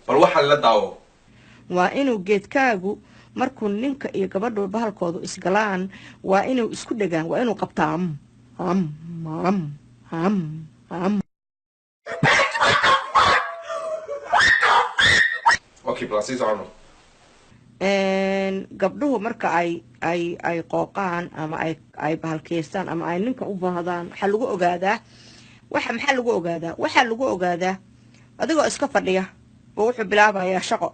Bal waxaan la daawo. Waa inuu geedkaagu markuu ninka iyo gabadhu bahalkoodu isgalaan, waa inuu isku dhegaan, waa inuu qabtaa am am am am am. Okay, bal sii socono. Gabdhuhu marka ay qooqaan ama ay bahalkeystaan ama ay ninka u baahdaan, waxaa lagu ogaadaa waxa, maxaa lagu ogaadaa? Waxaa lagu ogaadaa adigoo iska fadhiya oo wuxuu bilaabayaa shaqo.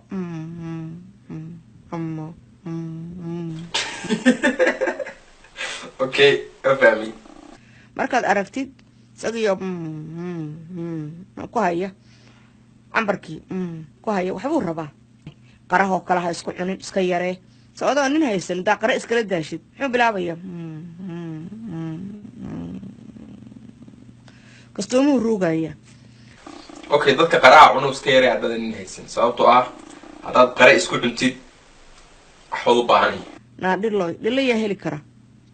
Okay, ma fahmi. Markaad aragtid isagiyo ku haya cambarkii ku haya, waxbuu rabaa. Qarahoo kale ha isku cunin, iska yaree. So adoo nin haysan hadaa qare iskala daashid, muxuu bilaabaya? Kastoomuu ruugaya. Okay, dadka qaraha cuno iska yaray haddaadan nin haysan, sababtoo ah haddaad qare isku cuntid waxbaad u baahan. Naa dhiloy, dhilo yaa heli kara?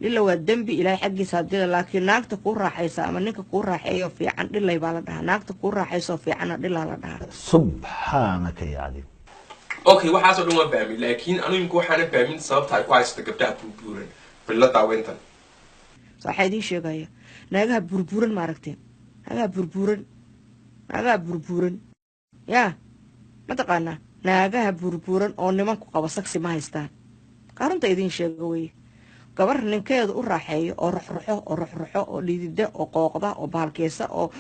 Dhila waa dembi Ilaahay xaggiisa hadii, laakiin naagta kuu raaxaysa ama ninka kuu raaxeeyo fiican dhilay baa la dhahaa. Naagta kuu raaxayso fiicanna dhilaa la dhahaa. Subxaanaka ya cadiim. Okay, waxaasoo dhan waan fahmay, laakiin anu imika waxaana fahmin sababta ay ku haysato gabdhaha burbuuran. Bal la daaweyntan. So waxaa idiin sheegaya, naagaha burburan ma aragteen? Naagaha burburan, naagaha burburan yaa ma taqaanaa? Naagaha burburan oo nimanku qabo saksi ma haystaan. Qarunta idiin sheega weye, gabar ninkeedu u raaxeeyo oo ruxruxo oo ruxruxo oo dhidida oo qooqda oo bahalkeysa oo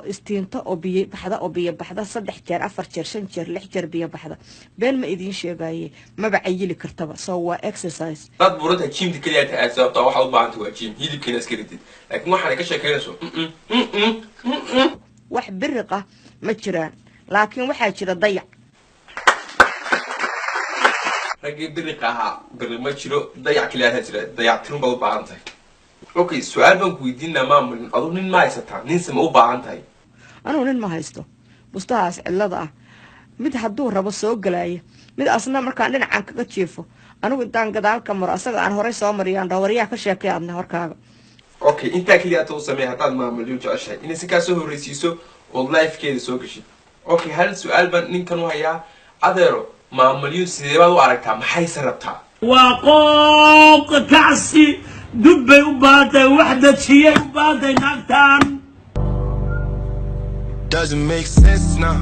istiinta oo biyo baxda oo biyo baxda 3 jeer, 4 jeer, 5 jeer, 6 jeer biyo baxda, been ma idiin sheegaye, maba cayili kartaba. So waa exercise. Haddaad buuranta gymta keliya ta aad, sababtoo ah waxaad u baahantay waa gym, hilibkiina iska ridid. Laakiin waxaanay ka sheekeynayso. Wax biriq ah ma jiraan, laakiin waxaa jira dayac. Raggii biriqa ahaa, biriq ma jiro, dayac keliya jira, dayactirun baad u baahan tahay. Okay, su-aal baan ku weydiinaa, maamulin, aduu nin ma haysataa? Ninse ma u baahan tahay? Anugu nin ma haysto. Bustahaas cidlada ah, mid hadduu rabo soo gelaya, mid asna markaan dhinacan kaga jiifo, anigu intaan gadaal ka maro asaga aan horey soo mariyaan dhawaryaha ka sheekay adna horkaaga. Okay, intaa keliya ata u sameey haddaad maamulyo jeceshahay inay si kaa soo horreysiiso ood lifekeeda soo geshid. Okay, hal su-aal baan ninkan u hayaa. Adeero, maamulyo sidee baad u aragtaa? Maxayse rabtaa? Waa qooq kacsi, dub bay u baahan tahay, wax dajiyay u baahan tahay naagtan. Doesn't make sense now.